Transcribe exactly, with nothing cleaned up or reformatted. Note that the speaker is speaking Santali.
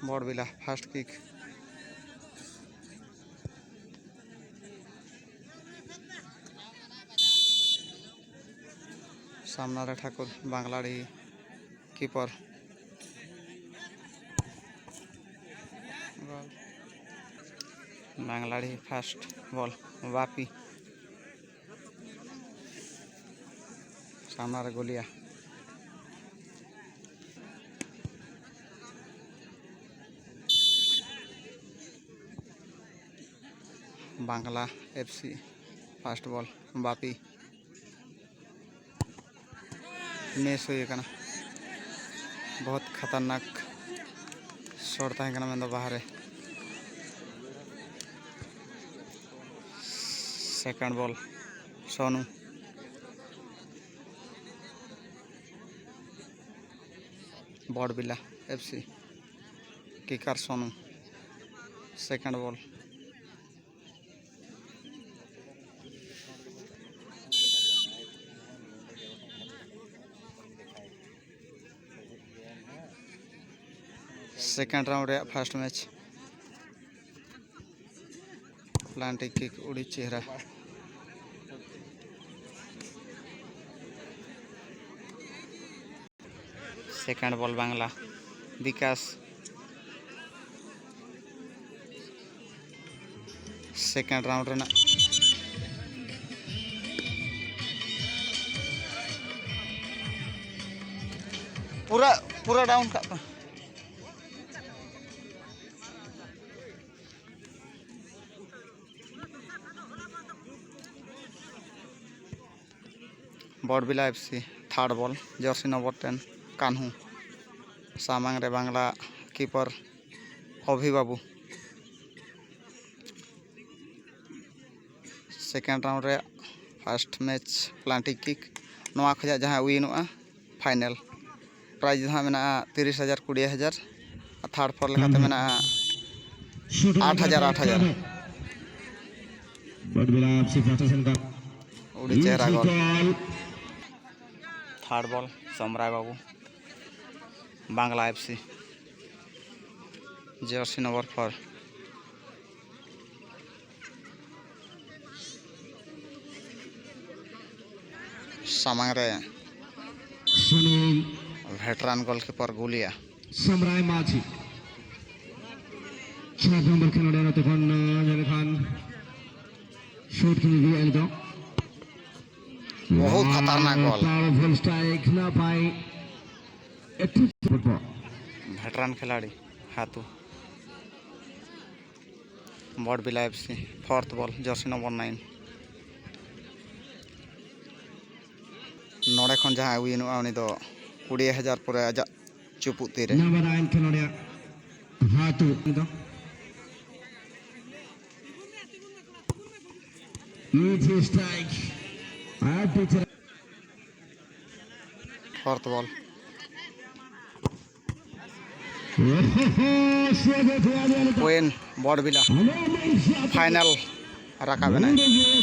ᱵᱚᱲᱵᱤᱞᱟ ᱯᱷᱟᱥᱴ ᱠᱤᱠ᱾ ᱥᱟᱢᱱᱟ ᱨᱮ ᱴᱷᱟᱠᱩᱨ, ᱵᱟᱝᱞᱟᱲᱤ ᱠᱤᱯᱚᱨ᱾ ᱵᱟᱝᱞᱟᱲᱤ ᱯᱷᱟᱥᱴ ᱵᱚᱞ, ᱵᱟᱯᱤ᱾ ᱥᱟᱢᱱᱟ ᱨᱮ ᱜᱳᱞᱤᱭᱟ᱾ ᱵᱟᱝᱞᱟ ᱮᱯᱷ ᱥᱤ ᱯᱷᱟᱥᱴ ᱵᱚᱞ, ᱵᱟᱯᱤ᱾ ᱢᱤᱥ ᱦᱩᱭ ᱟᱠᱟᱱᱟ᱾ ᱵᱚᱦᱩᱛ ᱠᱷᱟᱛᱟᱨᱱᱟᱠ ᱥᱚᱴ ᱛᱟᱦᱮᱸ ᱠᱟᱱᱟ, ᱢᱮᱱᱫᱚ ᱵᱟᱦᱨᱮ᱾ ᱥᱮᱠᱮᱱᱰ ᱵᱚᱞ, Sonu. ᱵᱚᱲᱵᱤᱞᱟ F C ᱠᱤᱠᱟᱨ Sonu. Second ᱵᱚᱞ᱾ ᱥᱮᱠᱮᱱᱰ ᱨᱟᱣᱩᱱᱰ ᱨᱮᱭᱟᱜ ᱯᱷᱟᱥᱴ ᱢᱮᱪ᱾ ᱯᱞᱟᱱᱴᱤ ᱠᱤᱠ ᱩᱰᱤ ᱪᱮᱦᱨᱟ᱾ ᱥᱮᱠᱮᱱᱰ ᱵᱚᱞ ᱵᱟᱝᱞᱟ, ᱵᱤᱠᱟᱥ᱾ ᱥᱮᱠᱮᱱᱰ ᱨᱟᱣᱩᱱᱰ ᱨᱮᱱᱟᱜ ᱯᱩᱨᱟᱹ, ᱯᱩᱨᱟᱹ ᱰᱟᱣᱩᱱ ᱠᱟᱜ ᱯᱮ᱾ ᱵᱚᱲᱵᱤᱞᱟ ᱮᱯᱷ ᱥᱤ ᱛᱷᱟᱨᱰ ᱵᱚᱞ, ᱡᱟᱨᱥᱤ ᱱᱚᱢᱵᱚᱨ ᱴᱮᱱ ᱠᱟᱱᱦᱩ᱾ ᱥᱟᱢᱟᱝ ᱨᱮ ᱵᱟᱝᱞᱟ ᱠᱤᱯᱚᱨ ᱚᱵᱷᱤ ᱵᱟᱵᱩ᱾ ᱥᱮᱠᱮᱱᱰ ᱨᱟᱣᱩᱱᱰ ᱨᱮᱭᱟᱜ ᱯᱷᱟᱥᱴ ᱢᱮᱪ ᱯᱞᱟᱱᱴᱤ ᱠᱤᱠ᱾ ᱱᱚᱣᱟ ᱠᱷᱚᱱᱟᱜ ᱡᱟᱦᱟᱸᱭ ᱩᱭᱤᱱᱚᱜᱼᱟ, ᱯᱷᱟᱭᱱᱮᱞ᱾ ᱯᱨᱟᱭᱤᱡᱽ ᱫᱚ ᱦᱟᱸᱜ ᱢᱮᱱᱟᱜᱼᱟ ᱛᱤᱨᱤᱥ ᱦᱟᱡᱟᱨ, ᱠᱩᱲᱤ ᱦᱟᱡᱟᱨ, ᱟᱨ ᱛᱷᱟᱨᱰ ᱯᱷᱳᱨ ᱞᱮᱠᱟᱛᱮ ᱢᱮᱱᱟᱜᱼᱟ ᱟᱴ ᱦᱟᱡᱟᱨ, ᱟᱴ ᱦᱟᱡᱟᱨ᱾ ᱟᱹᱰᱤ ᱪᱮᱦᱨᱟ ᱜᱳᱞ᱾ ᱛᱷᱟᱨᱰ ᱵᱚᱞ, ᱥᱚᱢᱨᱟᱭ ᱵᱟᱹᱵᱩ, Bangla F C. Jersey number four. ᱥᱟᱢᱟᱝ ᱨᱮ ᱥᱩᱱᱤᱞ᱾ Veteran goalkeeper ᱜᱩᱞᱤᱭᱟ᱾ ᱥᱚᱢᱨᱟᱭ ᱢᱟᱹᱡᱷᱤ᱾ ᱪᱟᱨ ᱱᱚᱢᱵᱚᱨ ᱠᱷᱮᱞᱳᱰᱤᱭᱟᱹ ᱱᱚᱛᱮ ᱠᱷᱚᱱ, ᱧᱮᱞ ᱞᱮᱠᱷᱟᱱ shoot ᱠᱤᱱ ᱤᱫᱤᱭᱟ ᱱᱤᱛᱚᱜ᱾ ᱵᱚᱦᱩᱛ ᱠᱷᱟᱛᱟᱨᱱᱟᱠ ᱜᱳᱞ᱾ Powerful strike, ᱱᱟᱯᱟᱭ᱾ ᱮᱠᱴᱩ ᱯᱷᱩᱴᱵᱚᱞ᱾ Veteran ᱠᱷᱤᱞᱟᱲᱤ ᱦᱟᱛᱩ᱾ ᱵᱚᱰᱵᱤᱞᱟ FC, fourth ball, jersey number nine᱾ ᱱᱚᱰᱮ ᱠᱷᱚᱱ ᱡᱟᱦᱟᱸᱭ win ᱚᱜᱼᱟ, ᱩᱱᱤ ᱫᱚ ᱠᱩᱲᱤ ᱦᱟᱡᱟᱨ ᱯᱚᱨᱮ ᱟᱡᱟᱜ ᱪᱩᱯᱩᱫ ᱛᱤᱨᱮ᱾ ᱱᱟᱢᱵᱟᱨ ᱟᱭᱤᱱ ᱠᱷᱮᱞᱳᱰᱤᱭᱟᱹ ᱦᱟᱛᱩ ᱫᱚ᱾ Easy strike. ᱟᱹᱰᱤ ᱪᱮᱦᱨᱟ᱾ Fourth ball. Point, ᱵᱚᱰᱵᱤᱞᱟ᱾ Final ᱨᱟᱠᱟᱵ ᱮᱱᱟᱭ᱾